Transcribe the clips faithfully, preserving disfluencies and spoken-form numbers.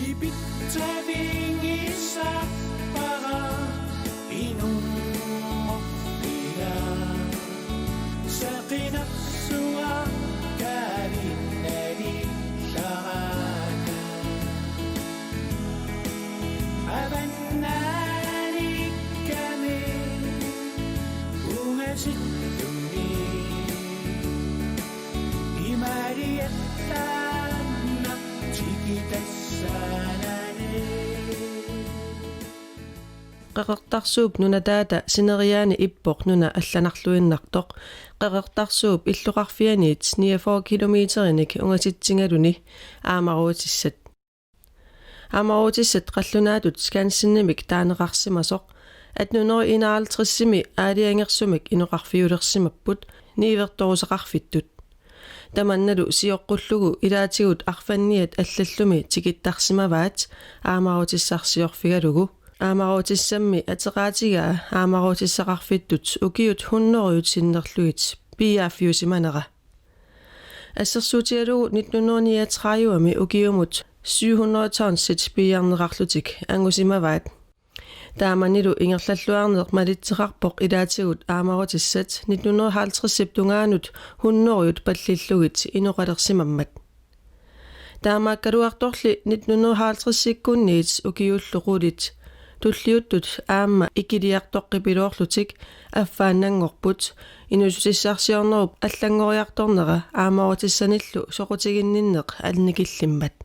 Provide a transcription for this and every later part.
Ipitsavigisarpara inumorpila saqinarsuaq kalinali sarata. Avannaanikami ungasittumi imariattaannaq tikitassanani. Qeqertarsuup nunataata sineriaani ippoq nuna allanarluinnartoq. Qeqertarsuup illoqarfianiit niogfyrre kilometerinik ungasitsigaluni aamaruutissat. Aamaruutissat qallunaatut Skansenimik taaneqarsimasoq atten hundrede enoghalvtredsimi aalajangersumik inoqarfiulersimapput niuertorusaqarfittut. Tamannalu sioqqullugu ilaatigut arfanniat allallumi tikittarsimavaat aamaruutissarsiorfigalugu. Aamaruutissammi ateqaatigaa aamaruutissaqarfittut ukiut hundredet sinnerlugit piiaaffiusimanera. Assersuutigalugu nitten hundrede niogtredivemi ukiumut syv hundrede tonsit piiarneqarlutik angusimavaat. Taamanilu ingerlalluarneq malitseqarpoq ilaatigut aamaruutissat nitten hundrede halvtredsip tungaanut hundredet pallillugit inoqalersimammat. Taamaakkaluartorli nitten hundrede halvtredsikkunniit ukiullu qulit tulliuttut aamma ikiliartoqqipiloorlutik affaannanngorput inuussutissarsiornerup allanngoriartornera aamaruutissanillu soqutiginninneq annikillimmat.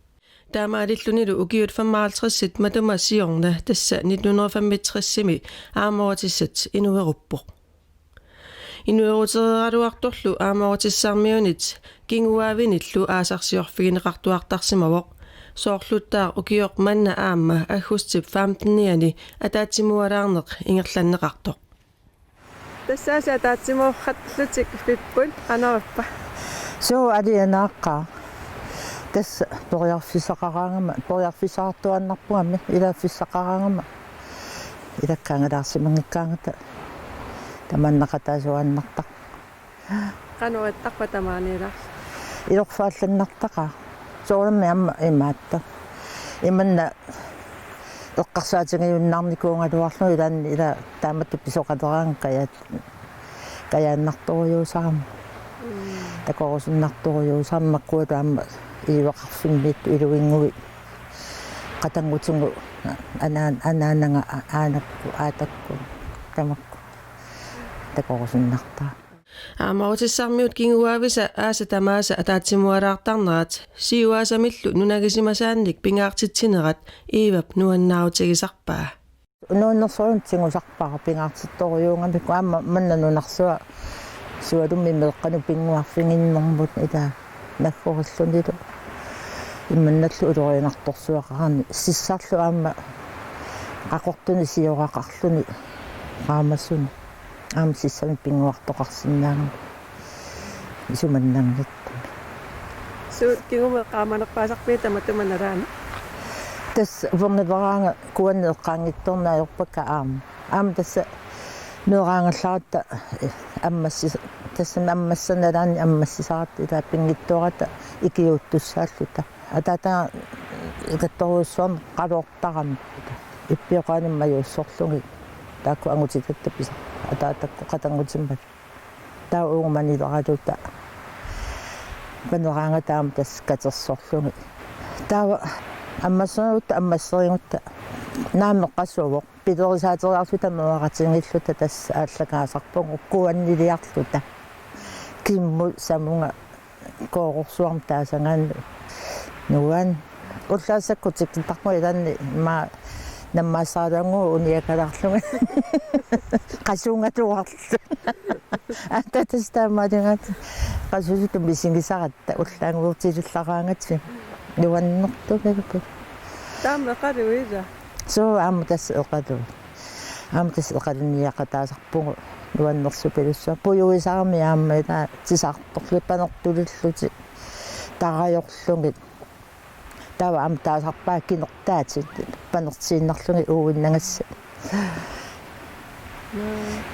Taamaalillunilu ukiut femoghalvtredsit matuma siorna, tassa nitten hundrede femogtresimi aamaruutissat inueruppoq. Inuerutereeraluartorlu aamaruutissarmiunit kinguaavinillu aasarsiorfigineqartuartarsimavoq. Soorluttaaq ukioq manna aamma aggustip femtenianni ataatsimualaarneq ingerlanneqartoq. Tassaasi ataatsimoorlutik pipput, qanoq ippa? Suu, alianaaqqaa. Tassa periarfissaqaraangama, periarfissaqartuaannarpunga, ilaaffissaqaraangama. Ilakkaangalaarsimanngikkaangata tamannaqataasuaannartarpoq. Qanoq ittarpa tamaaniilaarluni? Ilorfaallannartaqaaq. Soorunami aamma imaattoq. Imanna eqqarsaatigiunnaarnikuugaluarlugu ilaanni ila taamatut pisoqaleraangat kajaat-, kajaannartorujuusarami. Mm. Takorusunnartorujuusarami makkualu aamma iluaqarfimmiittut iluinnguit qatanngutigut anaan-, anaanaga a-, aanakku aatakkut tamakku takorusunnartaa. Aamaruutissarmiut kinguaavisa aasat tamaasa ataatsimualaartarnerat siuaasamillu nunagisimasaannik pingaartitsinerat Evap nuannaarutigisarpaa. Nuannersorujussuarmik tigusarpara pingaartittorujuugamikku aamma manna nunarsuaq sualummik meeqqanut pinnguarfiginnermut ilaa naggorillunilu. Imannallu ulorianartorsuaqarani sissarlu aamma qaqortuni sioraqarluni qaamasuni. Aamma sissamik pinnguartoqarsinnaagami isumannanngitsumik. Suut kingumut eqqaamanerpaasarpigit tamatuma nalaani? Tassa upernaleraangat kuanneq eqqaanngitsoorneq ajorpakka aamma. Aamma tassa meeraagallaratta, eh, ammassi-, tassami ammassat nalaanni ammassisaratta ilaa pinngitsoorata ikiuuttussaalluta. Ataataga ikattorujussuarmik qaloortarami. Ippioqaani majuussorlugit. Taakku angutitatta pisa-, ataatakkut qatanngutimmat. Taava uunga manileraluta. Paneraangata aamma tassa katersorlugit. Taava ammasserigutta, ammasserigutta. Naamik qasuvoq. Pilerisaateriarluta meeraqatigiilluta tassa aallakaasarpugut kuanniliarluta. Kimmut samunga koororsuarmik taasagaanni nuan. Ullaassakkut tikittarpunga ilaanni ima nammaassaraluannguaq uniakalaarlunga. Qasugaluarlu. Aatsaat tassa taamaaligaat. Qasusuttut misigisaratta ullaannguutilillaraangatsigit. Nuannertulerput. Taama eqaluit ilaa? Suu, aamma tassa eqaluit. Aamma tassa eqalunniaqataasarpugut nuannersupilussuaq. Pujuisarami aamma ilaa tisartorlugit panertulillutik tarajorlugit. Taava aamma taasarpaat kinertaatit panertiinnarlugit uuinnagassat.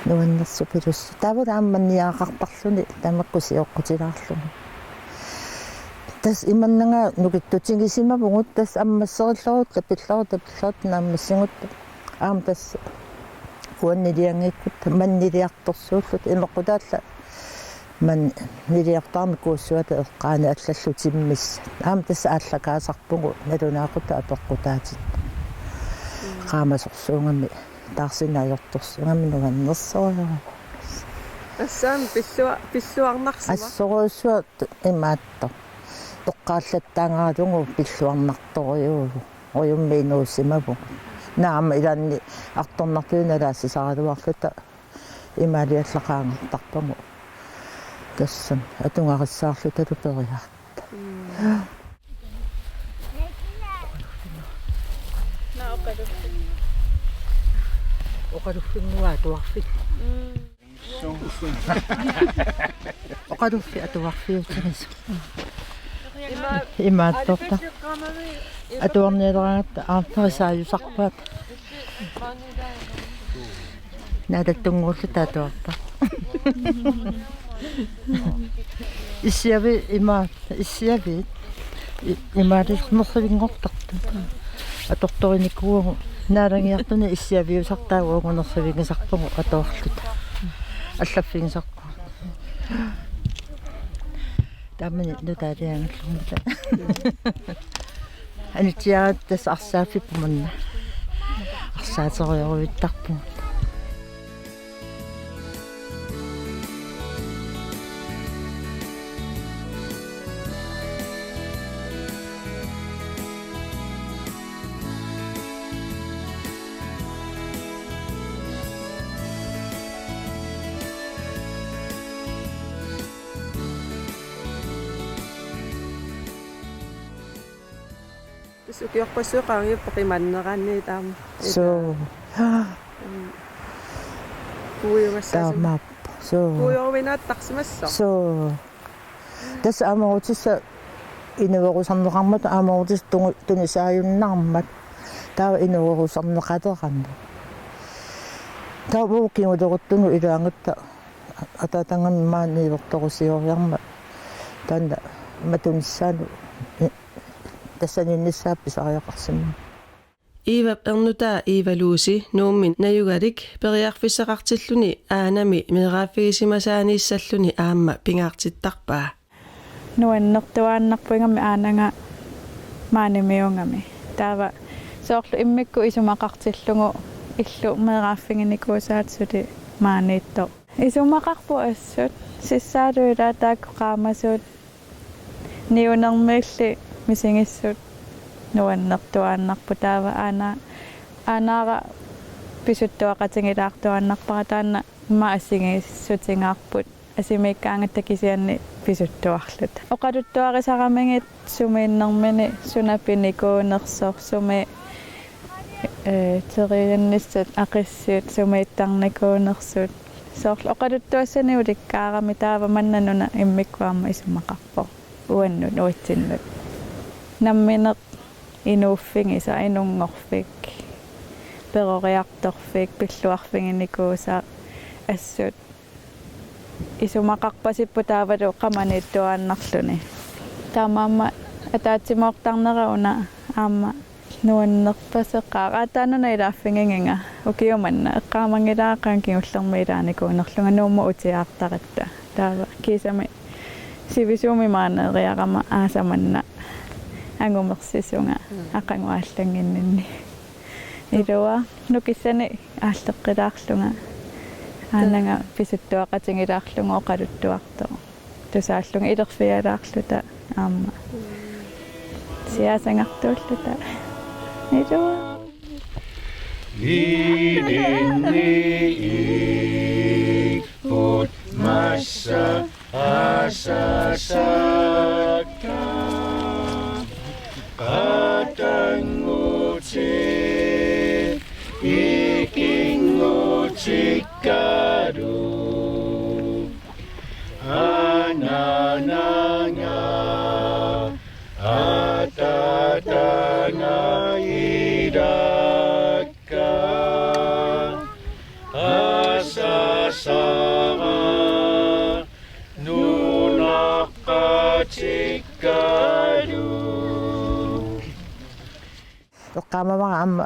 Nuannersupilussuaq. Taava aamma niaqartarluni tamakku sioqqutilaarluni. Tassa imannaga nukittutigisimavagut, tassa ammasserilluta, pillorutta, pillorutta naammassigutta. Aamma tassa uanniliangikkutta manniliartorsuulluta, imeqqutaallunga manniliartarami kuussuata eqqaani allallu timmissat. Aamma tassa aallakaasarpugut nalunaaqutaq apeqqutaatinneq. Qaamasorsuugami, taarsineq ajortorsuugami nuannersorujussuuvoq. Tassami pillua-, pilluarnarsua. Assorujussuaq imaattoq. Toqqaallattaaralugu pilluarnartorujuuvoq. Ujummi inuusimavugut. Naamik ilaanni artornartut nalaassisaraluarluta imaaliallaqaangartarpagut. Tassami atugarissaarlutalu periarta. Mm. Oqaluffinnguaq atuarfik. Mm. Oqaluffi atuarfiutigisoq. Ima-, imaattorta. Atuarnialeraangatta aartarisaajusarpaat. Naatattunnguulluta atuarta. Issiavi ima-, issiaviit. I-, imaalinersivinngortartut. Atortorinikuuagut naalagiartunik issiaviusartaa uagut nersivigisarpagut atuarluta. Allaffigisarpagut. Taamani nutaaliangalluta. Anitsiaat tassa arsaaffipput manna. Arsaaterujorujuttarpugut. Tassa ukiorpassuit qaangiupput qimannerani taama. Suu. Mm. Puiugassaasumik. Taamaappoq. Suu. Puiuruinaattarsimassaaq. Suu. Tassa amerutissat inuerusarneqarmata, amerutissat tungu-, tunisaajunnaarmata. Taava inuerusarneqaleramik. Taava uagut kinguleruttunut ilaagatta ataatagami maani niuertorusioriarmat. Taanna matunissaanut i-, tassaniinnissaa pisariaqarsimammat. Iivap ernutaa Iiva Luusi Nuummi najugalik periarfissaqartilluni aanami meeraaffigisimasaaniissalluni aamma pingaartittarpaa. Nuannertuaannarpoq ingammik aanaga maanimiugami. Taava soorlu immikkut isumaqartillugu illu meeraaffiginikuusaat suli maaniittoq. Isumaqarpoq assut. Sissaalu ilaa taakku qaamasuut. Niunermiilli misigissut nuannertuaannarpoq taava aana-, aanaara pisuttuaqatigilaartuaannarpara taanna ima assigiissutigaarput asimiikkaangatta kisianni pisuttuarluta. Oqaluttuarisaramigit sumiinnermini suna pinikuunersoq sumi ee, teriinnissat aqissit sumiittarnikuunersut. Soorlu oqaluttuassani ulikkaarami taava manna nuna immikkut aamma isumaqarpoq. Uannut uatsinnut. Nammineq inuuffigisaq, inunngorfik, peroriartorfik, pilluarfiginikuusaq assut. Isumaqarpasipput taavalu qamaniittuaannarluni. Taamaammat ataatsimoortarnera una aamma nuannerpaseqaaq. Aatsaat nuna ilaaffigigiga ukiut manna eqqaamanngilara qanga kingullermik ilaanikuunerlunga Nuummut utiaartaratta. Taava kiisami sivisuumik maaneeriarama aasaq manna angumersisunga. Mm. Aqagu aallannginninni. Ilua nukissanik aalleqqilaarlunga. Aanaga pisuttuaqatigilaarlugu oqaluttuartoq. Tusaallunga ilerfialaarluta aamma. Siaasagartuulluta. Ilua. Ilinni iipput massa asasakka. Qatanngutit ikinngutikkalu. Anaanaga ataataga ilakka. Asasara nunaqqatikka. Eqqaamavara aamma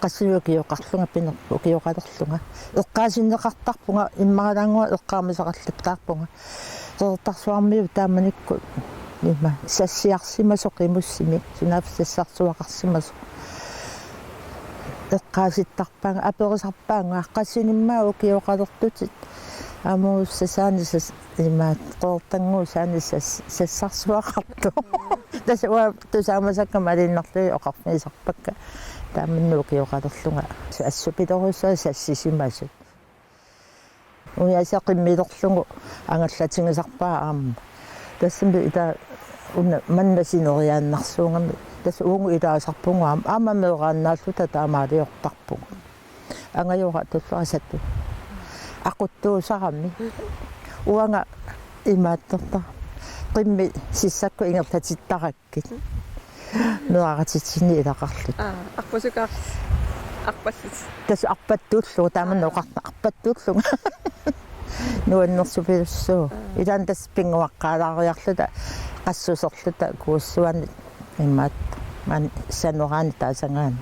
qassinik ukioqarlunga, pineq-, ukioqalerlunga. Eqqaasinneqartarpunga, immaralaannguaq eqqaamasoqallattaarpunga. Qeqertarsuarmiut taamanikkut ima sassiarsimasoq qimussimi, sunaaffa sassarsuaqarsimasoq. Eqqaasittarpaannga, aperisarpaannga: Qassinimmi ukioqalertutit? Amuussa saani sas-, imaat, qeqertannguup saani sas-, sassarsuaqartoq. Tassa uanga tusaamasakka malinnaarlugit oqarfigisarpakka. Taamani ukioqalerlunga assut pilerussuaq sassisimasut. Uniaasiaq qimmilerlugu angallatigisarpara aamma. Tassami ila una manna sineriaannarsuugami. Tassa uagut ilaasarpugut aamma, aamma meeraannaalluta taamaaliortarpugut. Angajora tulluarisatut. Aquttuusarami. Uanga imaattorta. Qimmit sissakkut ingerlatittarakkit. Meeraqatitsinni ilaqarluta. Aa, arpassukaar-, arpassuit. Tassa arpattuullugu, taamani oqarna arpattuullunga. Nuannersupilussuuvoq. Aa. Ilaanni tassa pinnguaqqaalaariarluta, qassuserluta, kuussuanit imaat, maani sanoraani taasagaani.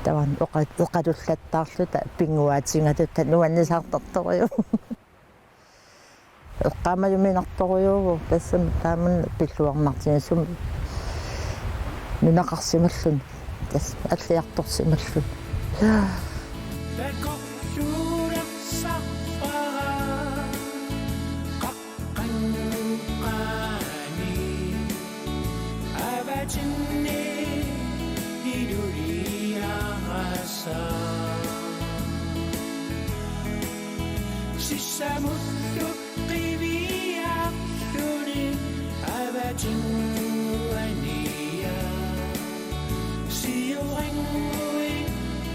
Tavan oqa-, oqalullattaarluta, pinnguaatigaluta, nuannisaartartorujuuvoq. Eqqaamajuminartorujuuvoq, tassami taamani pilluarnartigisumik nunaqarsimalluni, tassa alliartorsimalluni. Takorluulersarpara qaqqannguani avatinni iluliarasa. Sissamullu qiviarluni avatinguania. Siorannguit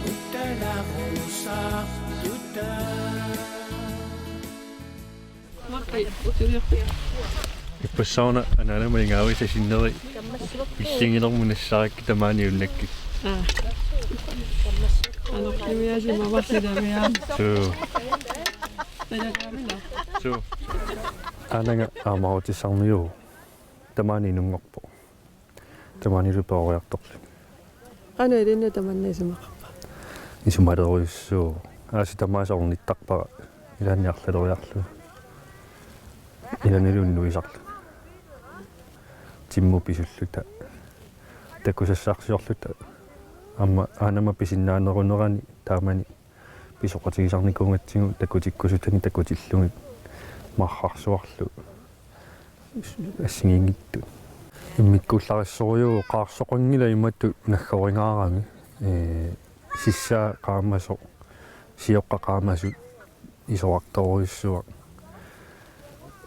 uttalarusartuta. Ippassaq una anaanama ingaavisa sinneri illiginermut nassarakkit tamaani unnakkit. Aa. Anoqqiviasimavassi tamiaan. Suu. Suu. Anaga aamaarutissarmiu tamaani inunngorpoq. Tamaanilu peroriartorluni. Qanoq ilinnut tamanna isumaqarpa? Isumalerujussuuvoq. Aasiit tamaasa ornittarpara. Ilaanni arlaleriarlugu. Ilaannilu unnuisarluni. Timmut pisulluta. Takusassarsiorluta. Aamma aanama pisinnaanerunerani taamani pisoqatigisarnikuugatsigu takutikkusutani takutillugit marrarsuarlu assigiinngitsut. Immikkuullarissorujuuvoq, qaarsoqanngilaq imatut naggorigaarami. Ee, sissaa qaamasoq, sioqqat qaamasut isorartorujussuaq.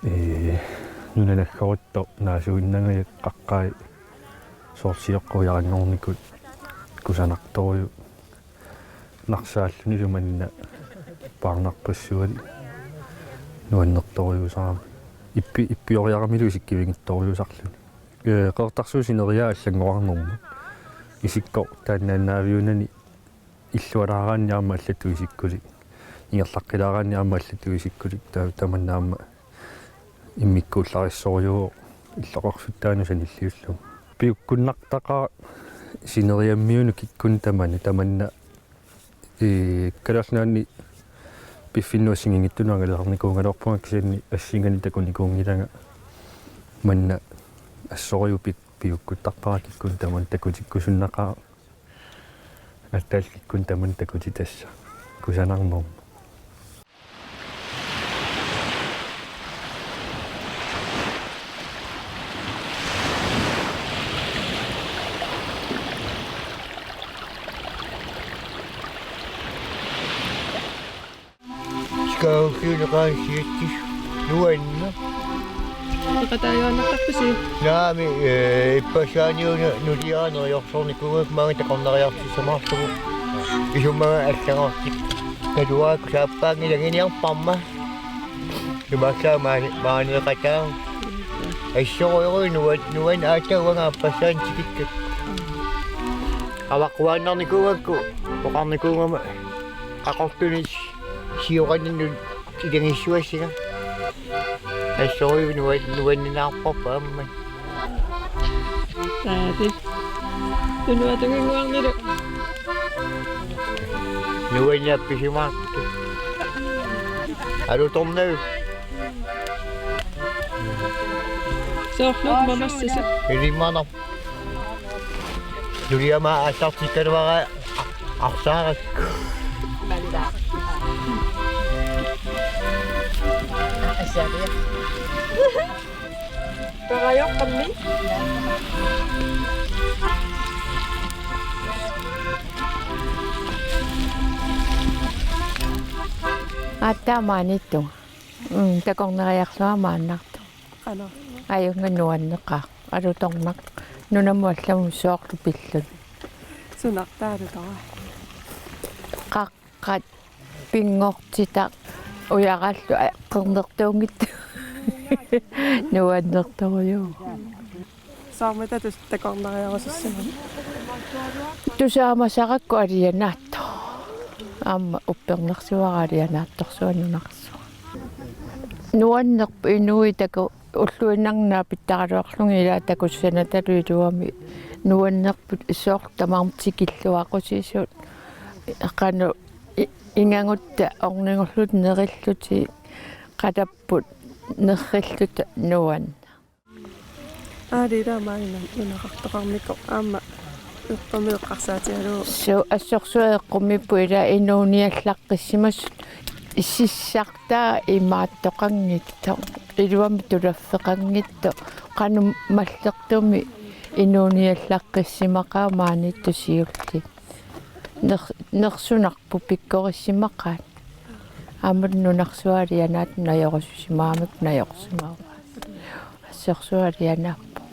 Ee, nuna naggoruttoq naasuinnangajak qaqqai soorlu sioqqat ujaranngornikut kusanartorujuk. Narsaallunilu manna paarnarpassuali nuannertorujussuusarami. Ippi-, ippioriaramilu isikkivigissorujussuusarluni. Ee, Qeqertarsuup sineriaa allanngorarnermut. Isikkoq taannaannaaviunani illualaaraanni aamma allatut isikkulik. Ingerlaqqilaaraanni aamma allatut isikkulik. Ta-, tamanna aamma immikkuullarissorujuuvoq illoqarfittaanut sanilliullugu. Piukkunnartaqaaq sineriammiunut kikkunnut tamanut, tamanna, ee, Kalaallit Nunaanni piffinnut assigiinngitsunut angalaarnikuugaluarpunga, kisianni assinganik takunikuunngilanga. Manna assorujuk pi-, piukkuttarpara kikkunnut tamanut, takutikkusunnaqaaq. Aatsaat kikkunnut tamanut takutitassaq. Kusanarnermut. Skaavulliuneqaaq siatsisut nuanneq. Peqataajuaannartarpisi? Naamik, ee, ippassaaniuna nuliara neriorsornikuugakku maanga takornariartissamaarlugu. Isumaga allagartik. Naluarakku saappaanngilaq anguniarparma. Sumaassaa maa-, maaneeqataa. Assorujuk nuan-, nuanneq aatsaat uanga aappassaani tikikkakku. Avaqquaannarnikuugakku oqarnikuugama qaqortunik sioqqaninnut ilagissuassinga. Assorujuk nuan-, nuannaarparput aamma. Taati. Tunuatunginnguarnilu. Nuanniappisimaartut. Alutornagu. Soorlu mamassasut. Ilimanaq. Nuliama aallartikkaluara arsaarakku. Asariaq. Parajoqqammi. Aatsaat maaniittunga. Mm, takornariarlunga maannartoq. Qanoq? Ajunngilaq nuanneqaaq. Alutornaq. Nunamut allamut soorlu pilluni. Sunartaa alutoraa? Qaq- Qat pinngortitaq ujarallu qernertuunngitsoq. Nuannertorujuk. Soormita tus- takornariarusussagami? Tusaamasarakku alianaatsoq. Aamma uppernarsivara alianaatsorsuaq nunarsuaq. Nuannerpoq inuit taku- ulluinnarni naapittarluarlugit ilaa takussanatalu iluamik nuannerput soorlu tamarmik tikilluaqqusisut. Qanoq i-, ingagutta ornigullutik nerillutik qalapput nerrilluta nuann. Aali ilaa maanna nunaqartoqarnikoq aamma eqqumiiqqarsaatigaalu. Suu, assorsuaq eqqumiippoq ilaa inuuniallaqqissimasut sissartaa imaattoqanngitsoq. Iluamik tulaffeqanngitsoq. Qanoq mallertumik inuuniallaqqissimagaa maaniittusiulli. Ner-, nersunarput pikkorissimaqaat. Aamma nunarsuaq alianaatsoq najorususimagamikku najorusimavaa. Assorsuaq alianaappoq.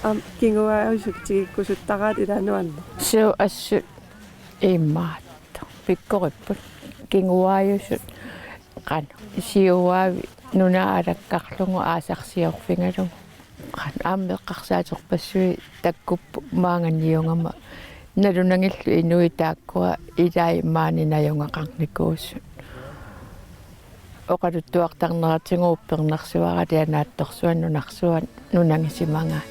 Aamma kinguaajusut tikikkusuttaraat ilaa nuanneq. Suu assut imaattoq. Pikkoripput. Kinguaajusut qanoq. Siuaavi nunat alakkarlugu aasarsiorfigalugu. Qanoq aamma eqqarsaaterpassuit takkupput maanga niugama. Nalunagillu inuit taakkua ilai maani najugaqarnikuusut. Oqaluttuartarneratigut uppernarsivara alianaatsorsuaq nunarsuaq nunagisimagaat.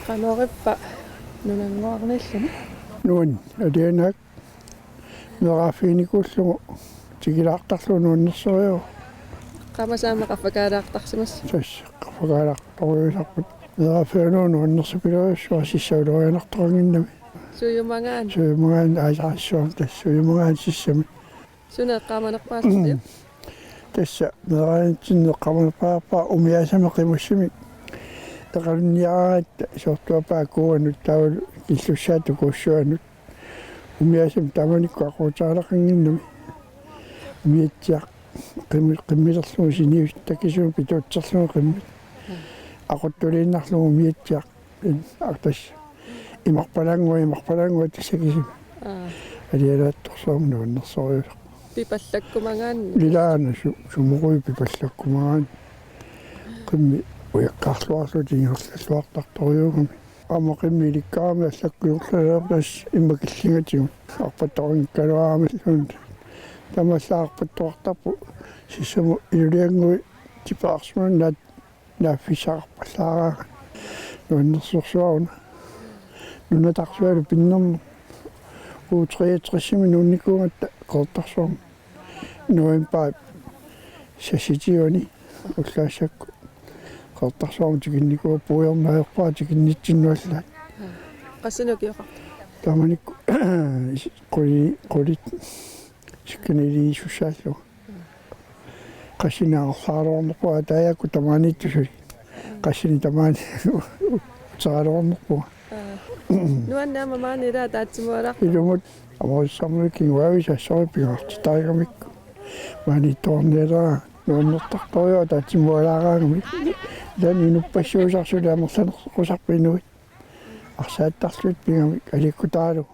Qanorippa nunannguarnilluni? Nuann, alianaak. Meeraaffiginikuullugu tikilaartarlugu nuannersorujuk. Qaammat aamma qaffakaalaartarsimassava? Tassa qaffakaalaartorujussuusarput. Meeraaffigalugu nuannersupilorujussuaq sissaulorianartoqannginnami. Suujumagaanni? Suujumagaanni aasaqarsuarmi tassa suujumagaanni sissami. Suna eqqaamanerpaasarpiuk? Tassa meeraanitsinni eqqaamanerpaasarpara umiaasami qimussimik. Eqalunniaratta soortuappaa akuuanut taavalu killussaata kuussuanut. Umiaasami taamanikkut aquuteqaleqannginnami. Umiatsiaq qimmi-, qimmilerlugu siniusut takisuumik pituutserlugu qimmit. Aquttuliinnarlugu umiatsiaq. Artas. Imarpalaannguaq, imarpalaannguaq tassa kisimi. Aa. Alianaatsorsuarmik nuannersorujussuaq. Pipallakkumagaanni? Ilaana su-, sumorujuk pipallakkumagaanni. Qimmit ujakkaarluarlutik ingerlalluartartorujuugami. Aamma qimmit ilikkarami allakkujullalaartas immaqa killingatigut. Arpattoqanngikkaluaramilluunniit. Taamaallaat arpattoqartarput sissamut iluliannguit tipeqarsimanermut naaffissaqarpallaaraangat. Nuannersorsuaq una. Nunatarsualu pinnerneq. U treogtresimi nuunnikuugatta Qeqertarsuarmi. Novembarip seksogtyveani ullaassakku Qeqertarsuarmi tikinnikuuara puigorneq ajorpara tikinnitsinnut allaat. Qassinukioqa? Taamanikkut quli-, qulit sikkaniliisussaallugu. Qassinik angerlaraluarnerpunga taakku tamaaniittusuli. Qassinik tamaani uteraluarnerpunga. Aa. Nuanneq aamma maani ilaa ataatsimuualaarpara. Ilumut amorsarmik kinguaavisa assorsuaq pingaartitarigamikku. Maaniittoqarnialeraangat nuannertartorujuk ataatsimuualaaraangamik. Taanna inuppassuusarsuaq amerlanerusarput inuit. Arsaattarlugit pigamik aliikkutaralugu.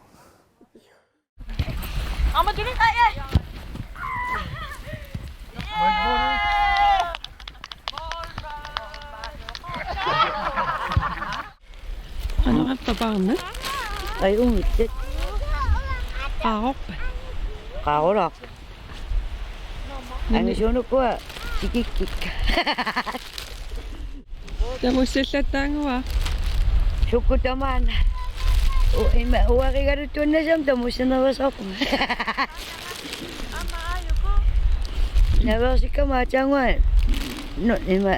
Qanorippa barnet? Ajunngilaq. Qaarorpat. Qaarulaarpat. Angisuunukua tikikkik. Tamussallattaangua. Sukkut tamaana. U-, ima uarigaluttuinnassammik tamussanerusarpunga. Naveersikkama aatsaannguaq. Nu-, ima.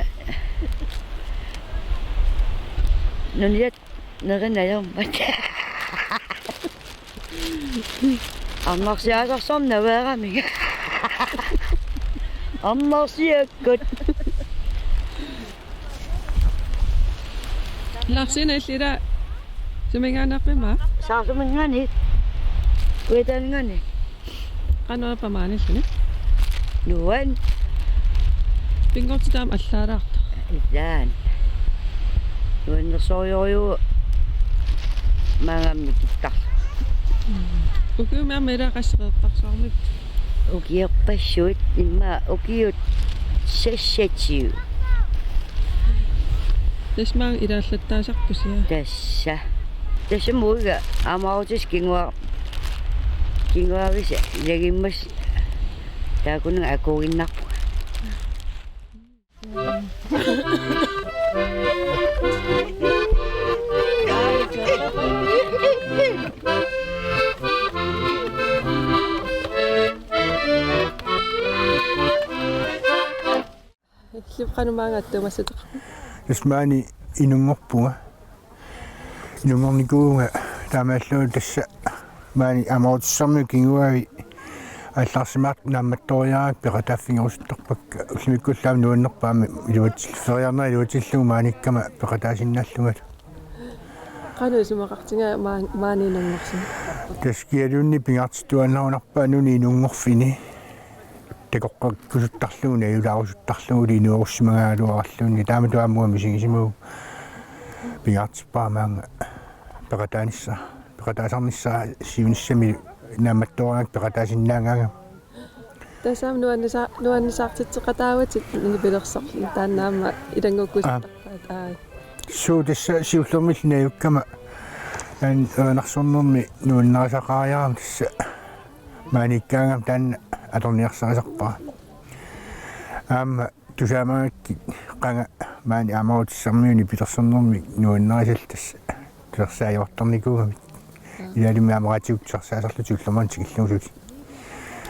Nuniat nerinajormat. Arnarsiaasarsorneq naveeramik. Arnarsiakkut. Larsina illila suminngaanneerpimma? Saarsuminngaanniit. Kuitaaninngaanniit. Qanoq pamaanilluni? Nuan. Pinngortitaq aamma allaalaartoq. Ilaa. Nuannersorujussuuvoq maanngaanniit kittarlu. Ukiumi aamma ilaa qasseqartarsuarmik. Ukiorpassuit immaqa ukiut seksogtyve. Tassa maanga ilaallattaasarpusi. Tassa. Tassa muiga amarutissaq kinguaa-, kinguaavisa ilagimmassuk taakkununnga akuuginnarpunga. Illit qanoq maanga attuumassuteqarpit? Tassa maani inunngorpunga. Inunngornikuuvunga taamaallugu tassa maani amarutissarmiut kinguaavi aallarsimaartut naammattoriaraangakkit peqataaffigerusuttarpakka, ullumikkullu aamma nuannerpoq aamma iluatsil-, feriarneq iluatsillugu maaniikkama peqataasinnaallungalu. Qanoq isumaqartigaa maan-, maani inunngorsimanerpit? Tassa kialuunniit pingaartittuaannarunarpaa nunap inunngorfini. Takoqqikkusuttarlugu, najulaarusuttarlugu, inuerussimagaluarluunniit, taamatut aamma uanga misigisimavunga pingaartippara maanga peqataanissara, peqataasarnissara siunissami naammattoriaraangakkit peqataasinnaagaangama. Tassa aamma nuannisa-, nuannisaartitseqataavatit nipilersorluni taanna aamma ilanngukkusuttarpaat. Aa. Aap. Suu tassa siullermilli najukkama, an-, erinarsornermi nuannarisaqaariarama tassa maaniikkaangama taanna atorniarsarisarpara. Aamma tusaamaagakkit qanga maani amarutissarmiuni pilersornermik nuannarisalluta tassa tusarsaajuartarnikuugamik. Ilaalimi aamma radiup tusarsaasarlutik ulloq manna tikillugu suli.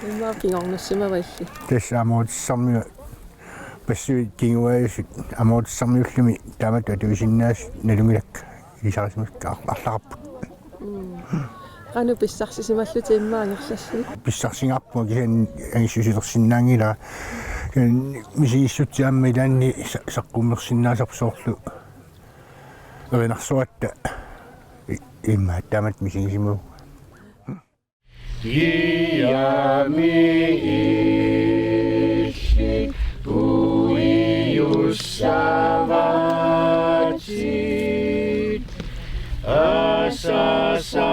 Immaqa kingornussimavassi. Tassa amarutissarmiut passuit kinguaasut amarutissarmiuullumi taamatut atuisinnaasut nalunngilaat ilisarisimasakka ar-, arlaqarput. Mm. Qanoq pissarsisimallutit immaqa angerlassinit? Pissarsigaarpunga kisianni angissusilersinnaanngilara. Kisianni misigissutsit aamma ilaanni sa-, saqqummersinnaasarput soorlu erinarsoratta i-, immaqa taamatut misigisimavunga. Kiami illit uiussavatit asasa